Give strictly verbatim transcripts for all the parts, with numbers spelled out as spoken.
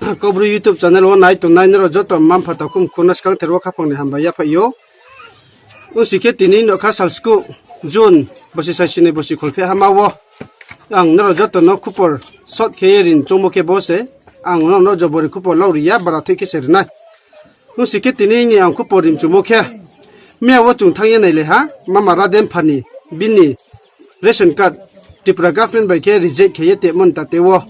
Kaubru YouTube channel wo nai tongnai nrao joto mma-mpha takhu mkhu no skangther wo khaphang ni hambai yaphaih ou. Ong sing khe tini nokha sal skuh June bosi saisi ni bosi kholpheh hama wo ang nrao joto no khupor short khe ye ri mchumo khe bo se. Ang nrao no jobori khupor lau ri ya, bara thoih khe se ri nai. Ong sing khe tini ni ang khupor ri mchumo khe, miya wo chung thanng ye nailai ha, mama Radempha ni bini ration card Tripura government bai khe reject khe ye tongmo ni tate wo,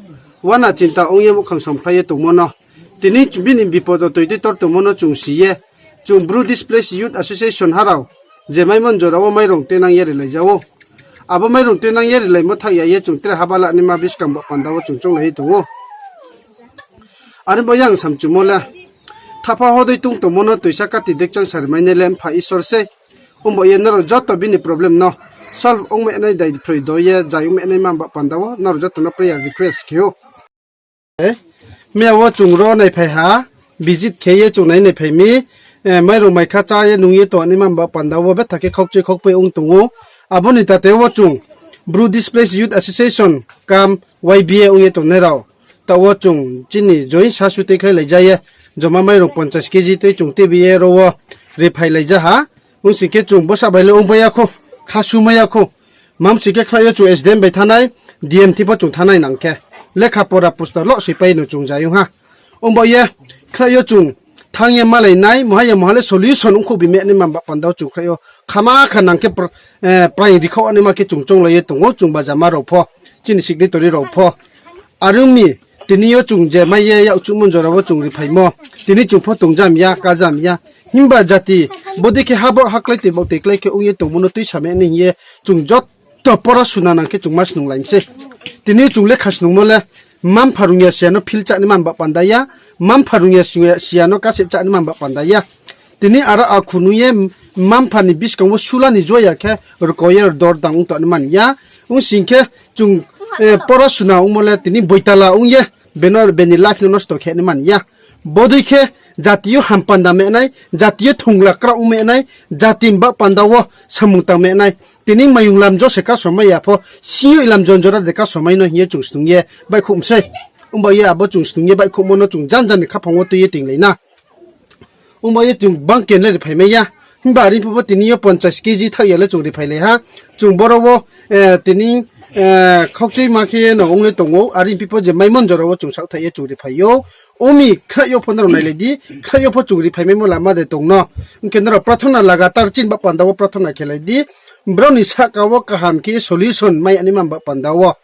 uana chinta ong ye muhkhang somkhlai ye tongmo no. Tini bini bipod wo toi toi tor tongmo no chung si ye, chung Bru Displaced Youth Association ha rao je maimo ni jora wo mairung tuinang ye rilai ja ou. Abo mairung tuinang ye rilaimo thaoh ya ye chung tre haba la naima buskang ba panda wo chung chounglai ye tong ou. Are bo yang samchumo le, thapha hodei tong tongmo no toisa kati dekchang sarimainai le Mpha Isor sei. Ongba ye nrao joto bini problem no solve ongmai nai dai phroi do ye jai ongmai naima ba panda wo nrao joto no prayer request khe ou. Miya wo chung ro naiphai ha, visit khe ye chung nai naiphai mi, mairung maikha chá ye nung ye tong naima ba panda wo betha khe khaukchui khaukpai ong tong ou. Abo ni tate wo chung Bru Displaced Youth Association kam Y B A ong ye tongnai rao, taoh wo chung chini join sasu tuikhlai lai ja ye, joma mairung ponchas K G tui chung T B A ro wo riphai lai ja ha. Ong sing khe chung bsa bai le ongpai ya khou, khasu mai ya khou. Mam sing khe khlai yo chung S D M bai thanng nai, D M thi pho chung thanng nai nang khe. Lekha pora pusto lo soipai no chung jai ong ha. Ongba ye khlai yo chung thanng ye malai nai, muha ya muha le solution ongkhouh bi mai naima ba panda wo chung khlai yo khama kha nang khe pr-, eh, praing rikhaoh naima khe chung chounglai ye tong ou, chung bajama rao pho, chini signatory rao pho. Are ong mi, tini yo chung je mai ye yakchuhmo ni jora wo chung riphaimo, tini chung pho tongjam ya, kajam ya. Himba jati, bodei khe ha bo haklái toi baoh toi klái khe ong ye tongmo no tuisa mai nai hing ye chung joto pora suna nang khe chung ma snunglai mi sei. Tini chung lekha snungmo le, mma-mpha rung ya siya no phil chá naima ba panda ya, mma-mpha rung ya siya no kaseh chá naima ba panda ya. Tini aro akhu nung ye mma-mpha ni buskang wo sula ni joya khe rko ye rdor dang ong tong naima ni ya. Ong sing khe chung, eh, pora suna ongmo le tini boitala ong ye beno bini life no nosto khe naima ni ya. Bodei khe jati yo ham panda mai nai, jati yo thongla kra ong mai nai, jati ni ba panda wo samung tang mai nai. Tini mayung lamjo se kasomai ya pho, sing yo ilamjo ni jora de kasomai no hing ye chung snung ye baihkhouh mi sei. Ongba ye abo chung snung ye baihkhouhmo no chung janja ni khaphang wo tui ye tinglai na. Ongba ye chung bang khe le riphai mai ya. Himba are pho bo tini yo ponchas K G thaoh ya le chung riphai lai ha. Chung boro wo, eh, tini, eh, khaukchui ma khe no ong le tong ou. Are pho je maimo ni jora wo chung saohthaih ye chung riphai ou. Ong mi khlai yo pho nrao nailai di, khlai yo pho chung riphai maimo lama de tong no. Ong khe nrao prathona lagatar chini ba panda wo prathona khe lai di. Brao ni sahka wo kaham khe solution mai ya naima ba panda wo.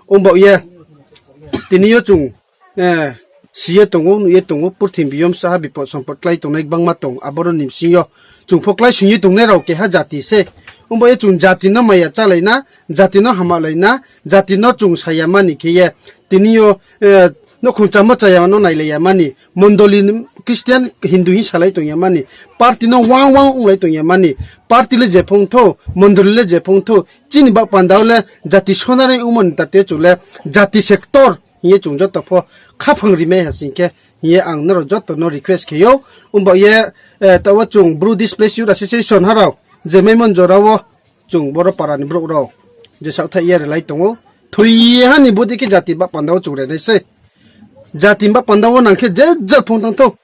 Ongba ye tini yo chung, eh, si ye tong ou, nuh ye tong ou, purthimbi yo bsa ha bipod sompod klái tongnai gbangma tong, aboro ni bsing yo chung pho kláising ye tongnai rao keha jati sei. Ongba ye chung jati no maya chálai na, jati no hamalai na, jati no chung saya mani khe ye, tini yo, eh, nouhkhong chámo chaya no nailai ya mani, mondoli ni Christian, Hindu hing salai tong ya mani, party no wang wang onglai tong ya mani, party le je phung thou, mondoli le je phung thou, chini ba panda wo le jati sonareng ongmo ni tate chung le jati sector hing ye chung joto pho khaphang rimai ha sing khe hing ye ang nrao joto no request khe ou. Ongba ye, eh, taoh wo chung Bru Displaced Youth Association ha rao, je maimo ni jora wo chung boro para ni brouh rao je saohthaih ye rilai tong ou. Thoi ye ha ni bodei khe jati ba panda wo chung re nai sei. Jati ba panda wo nang khe je jat phung thanng thou,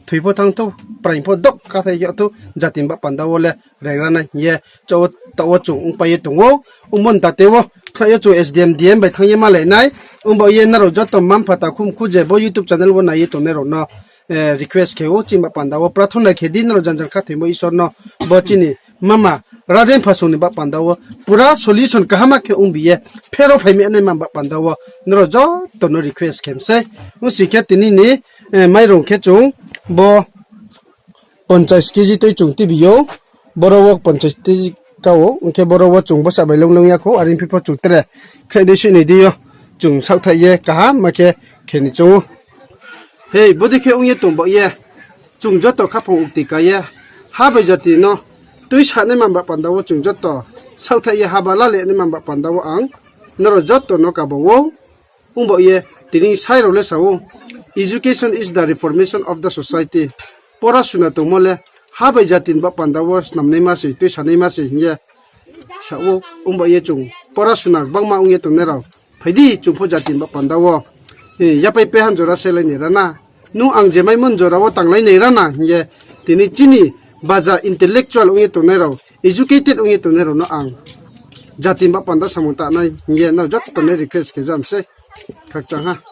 thoi pho thanng thou, praing pho dok kathai yag thou, jati ba panda wo le rengra nai hing ye, taoh wo chung ongpai ye tong ou. Ongmo ni tate wo khlai yo chung S D M, D M bai thanng ye malai nai. Ongba ye nrao joto mma-mpha takhu mkhu je bo YouTube channel wo nai ye tongnai rao no, eh, request khe ou, chini ba panda wo prathona khe di, nrao janjan khathoimo Isor no, bo chini mama Radempha song ni ba panda wo pura solution kaham khe ongbi ye pherao phai mai naima ba panda wo nrao joto no request khe mi sei. Ong sing khe tini ni, eh, mairung khe chung bo ponchas K G tui chung tibi ou, boro wo ponchas K G ka ou, ong khe boro wo chung bsa bai lung lung ya khou, are pho chung tre khlai dei sui nai di yo, chung saohthaih ye kaham ma khe khe ni choung ou. Hei, bodei khe ong ye tong ba ye, chung joto khaphang ukti ka ye, ha bai jati no tuisa naima ba panda wo chung joto saohthaih ye haba la le naima ba panda wo ang nrao joto no kabo ou. Ongba ye tini sai rao le sa ou, Education is the reformation of the society. Pora suna tongmo le ha bai jati ni ba panda wo snamnaima se, tuisanaima se hing ye sa ou. Ongba ye chung pora suna gbangma ong ye tongnai rao, phai di chung pho jati ni ba panda wo Yapai pehan jora se lai nai ra na. Nung ang je maimo jora wo tanglai nai ra na hing ye, tini chini baja intellectual ong ye tongnai rao, educated ong ye tongnai rao no ang jati ba panda samung tangnai hing ye nrao joto no request khe jam se. Khakchang ha.